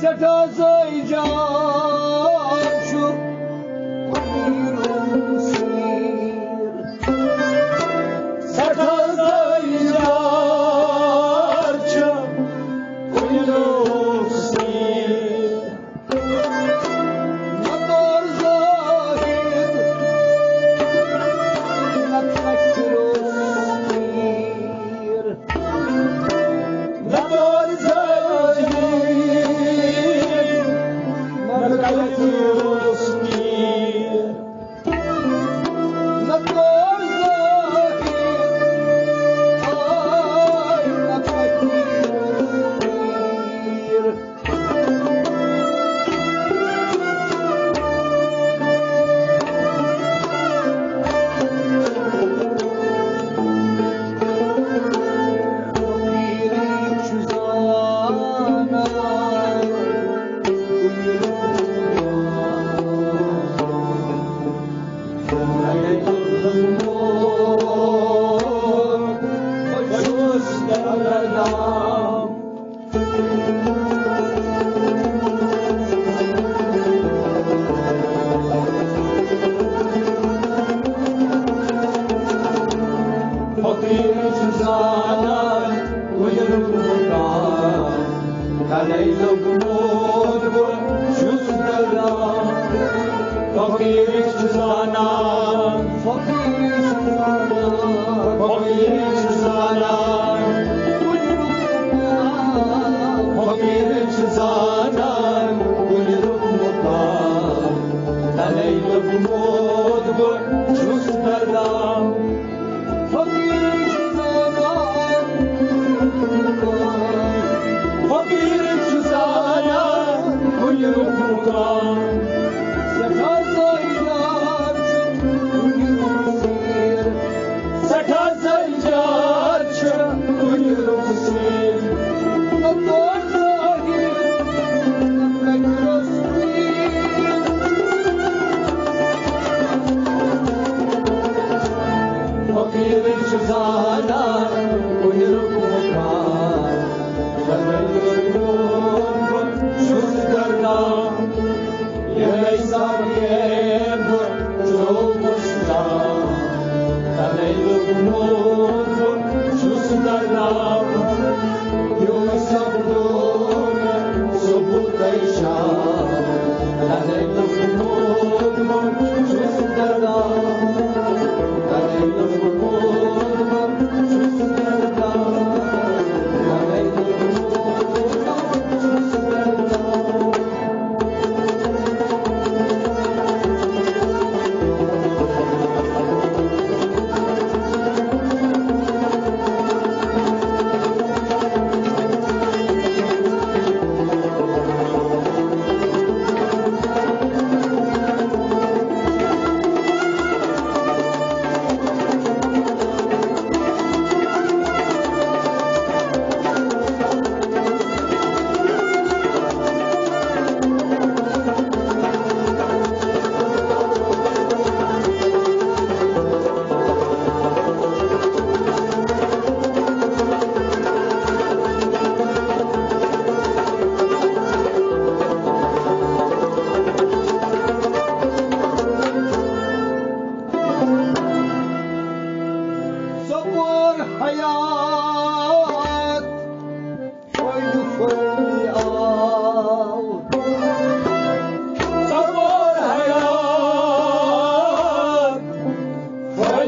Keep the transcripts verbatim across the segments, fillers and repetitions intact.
سٮ۪ٹھاہ زٲوۍ جان چھُ فقیٖرُن سیٖر۔ سٮ۪ٹھاہ زٲوۍ جان چھُ فقیٖرُن سیٖر۔ نہ توٚر زٲہِد، نہ تھکہِ روٚس پیٖر۔ نہ توٚر زٲہِد، نہ تھکہِ روٚس پیٖر۔ نہ توٚر زٲہِد، آے نہ تھکہِ روٚس پیٖر۔ فقیٖر چھُ زانان کُنیُک مُقام، تَلَے لوٚگمُت بہٕ چھُس دَلان۔ فقیٖر چھُ زانان، فقیٖر چھُ زانان، فقیٖر چھُ زانان، فقیٖر چھُ زانان کُنیُک مُقام، تَلَے لوٚگمُت بہٕ چھُس دَلان۔ فقیٖر چھُ زانان، فقیٖر چھُ زانان کُنیُک مُقام۔ سٮ۪ٹھاہ زٲوۍ جان چھُ کُنیُک سیٖر، سٮ۪ٹھاہ زٲوۍ جان چھُ کُنیُک سیٖر۔ نہ توٚر زٲہِد، نہ تھکہِ روٚس پیٖر۔ فقیٖر چھُ زانان کُنیُک مُقام، فقیٖر چھُ زانان۔ یِہوٚے سَبقے بہٕ ترٛووُس تام، تَلَے لوٚگمُت بہٕ چھُس دَلان۔ یِہوٚے سَبقو مےٚ ثبوٗت شام، تَلَے لوٚگمُت بہٕ چھُس دَلان۔ تَلَے لوٚگمُت بہٕ چھُس دَلان۔ تَلَے لوٚگمُت بہٕ چھُس دَلان۔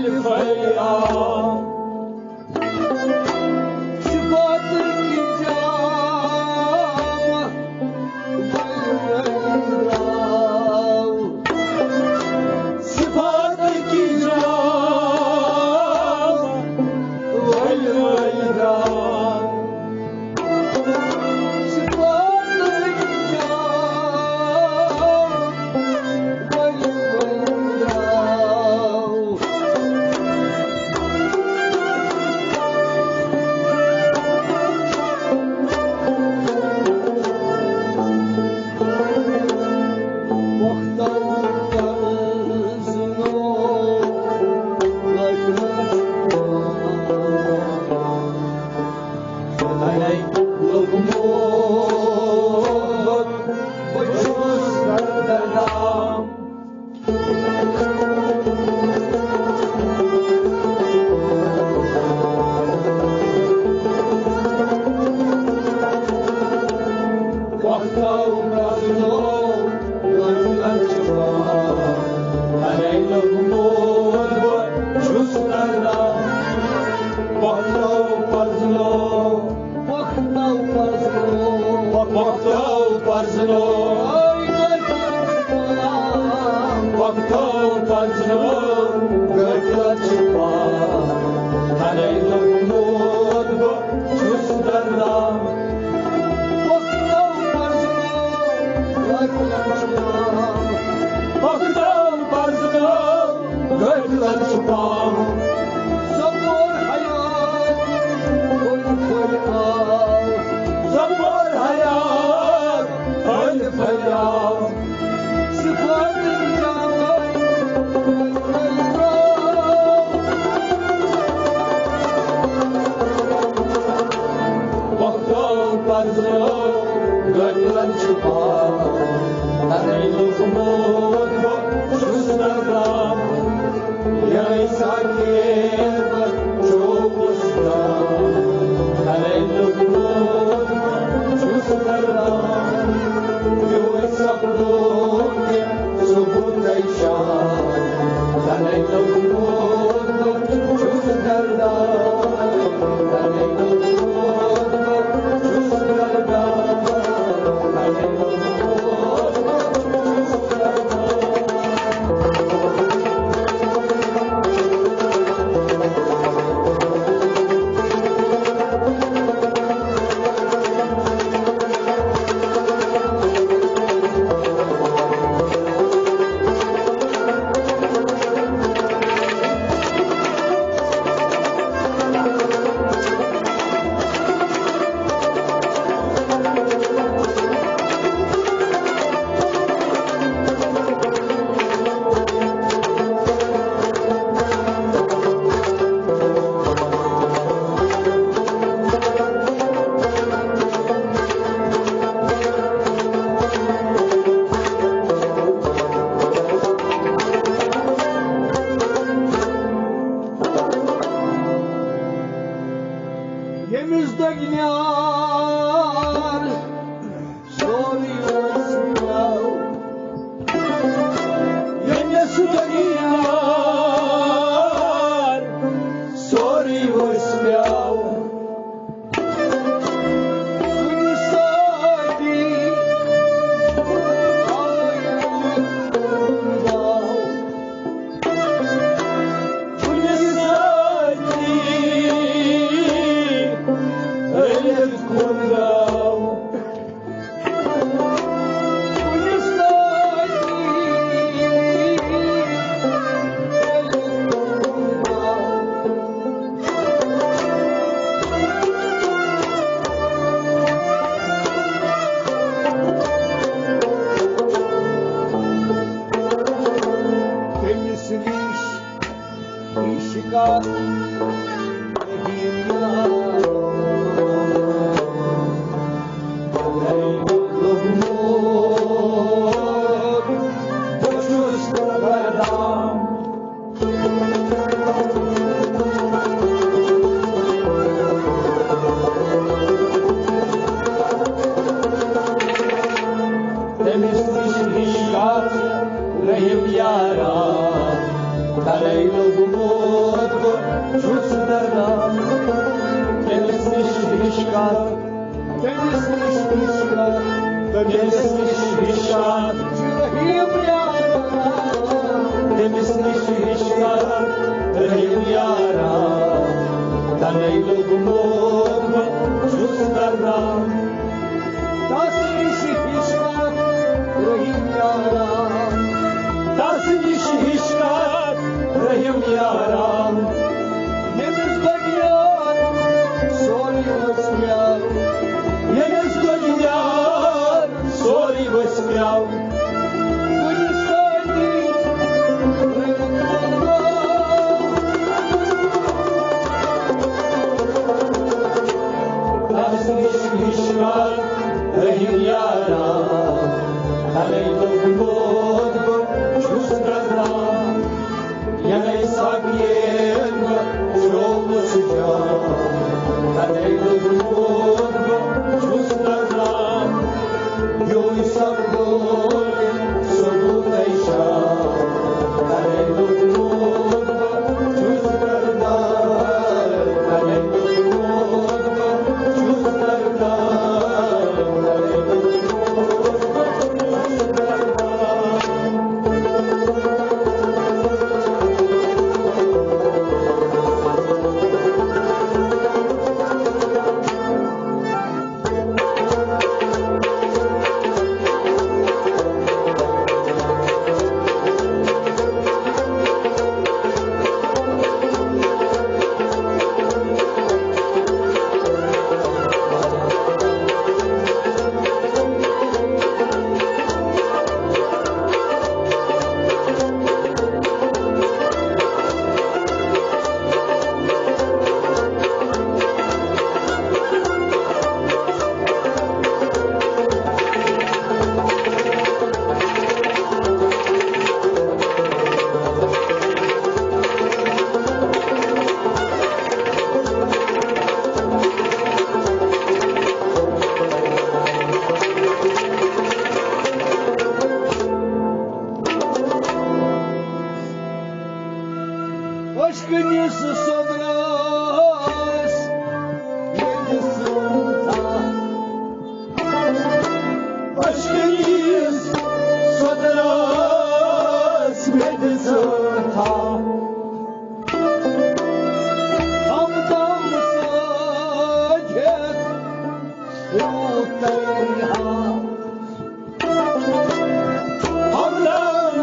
پھٔلۍ آو۔ صفات کی جام، ول ول درٛاو۔ صفات کی جام، ول ول درٛاو۔ پختو پزنو، پختو پزنو، غفلت چھِ پاک، تَلَے لوٚگمُت بہٕ چھُس دردار۔ پختو پزنو، غفلت چھِ پاک، پختو پزنو، غفلت چھِ پاک۔ سپور حیات، پھٔلۍ پھٔلۍ آو۔ سپور حیات، پھٔلۍ پھٔلۍ آو۔ صفات جامے، پھٔلۍ پھٔلۍ آو۔ وقتو پزرو، غفلت چھِ پاک۔ تَلَے لوٚگمُت بہٕ چھُس دردار۔ یہِ ساقی بہٕ چھُس دردار۔ تَلَے لوٚگمُت بہٕ چھُس دردار۔ یہِ سپدو کینٛہہ ثبوتَے شاہ۔ تَلَے لوٚگمُت بہٕ چھُس دردار۔ ییٚمِس دٔگۍ نیار سورُے اوس مےٚ، ییٚمِس دٔگۍ نیار سورُے اوس مےٚ۔ کُنہِ ساتہٕ آو ییٚلہِ کُن گاو، کُنہِ ساتہٕ ییٚلہِ کُن گاو۔ تٔمِس نِش شکار۔ تٔمِس نِش ہِش کَتھ رٔحِم یارا، تَلَے لوٚگمُت چھُس دران، تٔمِس نِش ہِش کَتھ، تٔمِس نِش ہِش کَتھ، تٔمِس نِش ہِش کَتھ چھِ رحیٖم یارا۔ تٔمِس نِش ہِش کَتھ رحیٖم یارا، تَمے لوٚگمُت بہٕ چھُس دران۔ تس نِش ہِش کَتھ رحیٖم یارا، تس نِش ہِش کَتھ رحیٖم یارا۔ ییٚمِس دُنیا سورُے وٕچھ مےٚ، ییٚمِس دُنیا سورُے وٕچھ مےٚ۔ کُنہِ سۭتی رٔلِتھ تَس نِش ہِش کَتھ رحیٖم یارا، تَمے لوٚگمُت بہٕ چھُس دران۔ یَنَے ساقِیَن بہٕ ترٛووُس جام، تَمے لوٚگمُت بہٕ چھُس دران۔ یوٗے سَپدُن ثبوٗتَے شام، تَمے لوٚگمُت بہٕ چھُس دران۔ تَمے لوٚگمُت بہٕ چھُس دران۔ أچھ کٔنِس سۄدرَس مےٚ دِژٕن تھَپھ۔ أچھ کٔنِس سۄدرَس مےٚ دِژٕن تھَپھ۔ ہمدم سۭتۍ ہیٚتھ روٗدُے ہا۔ ہمدم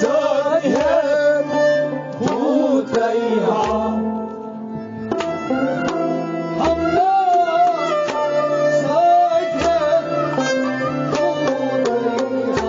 سۭتۍ ہیٚتھ روٗدُے ہا۔ ہمدم سۭتۍ ہیٚتھ روٗدُے ہا۔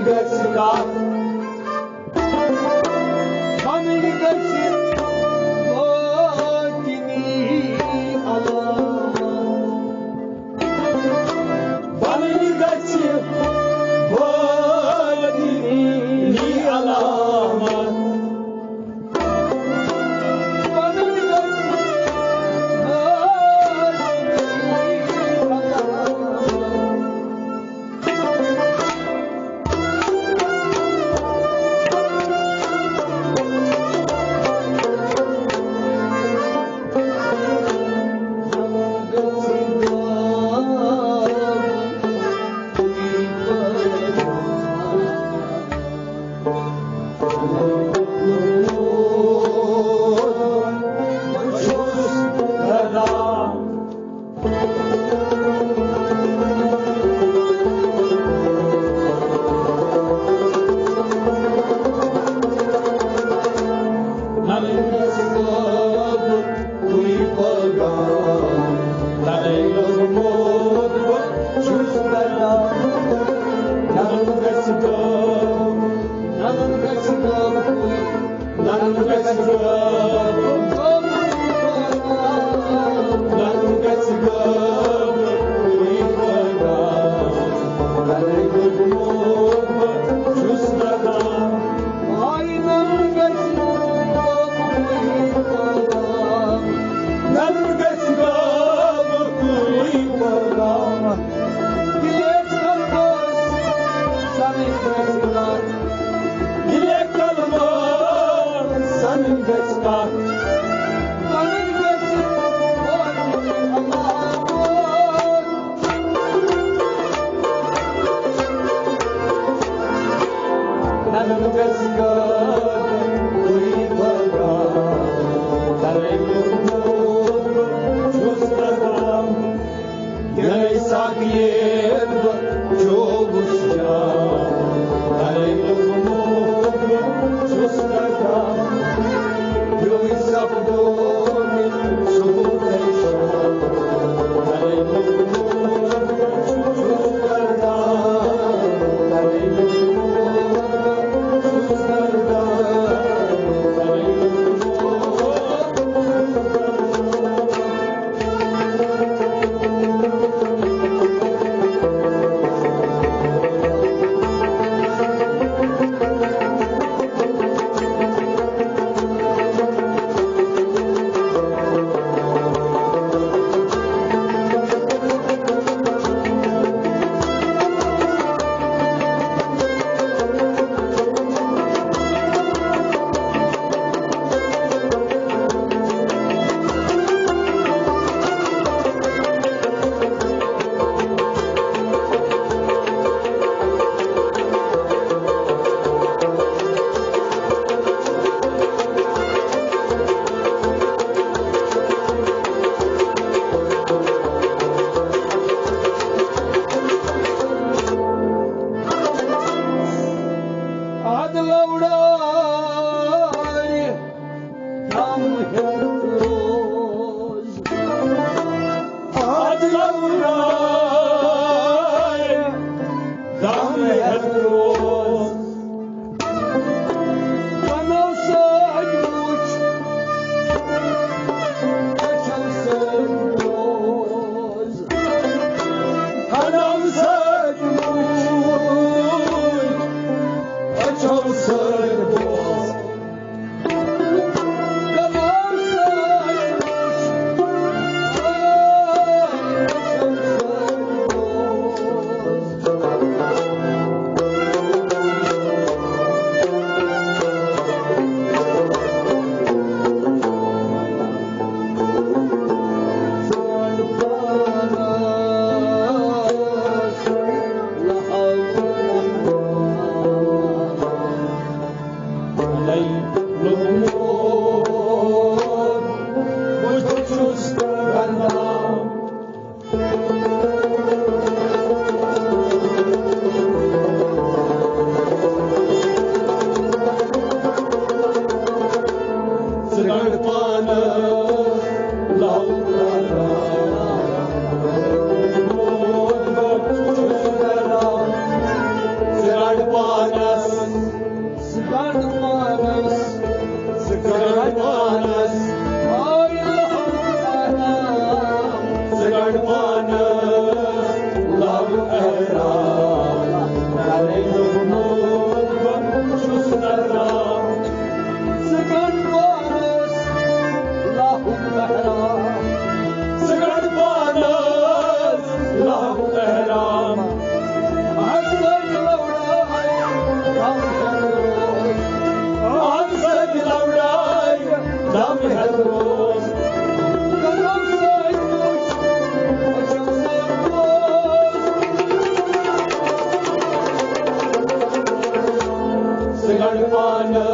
گژھِ کتھ، پنٕنۍ گژھِ باطنی علامت۔ پنٕنۍ گژھِ باطنی علامت۔ پنٕنۍ گژھِ باطنی علامت۔ پانہٕ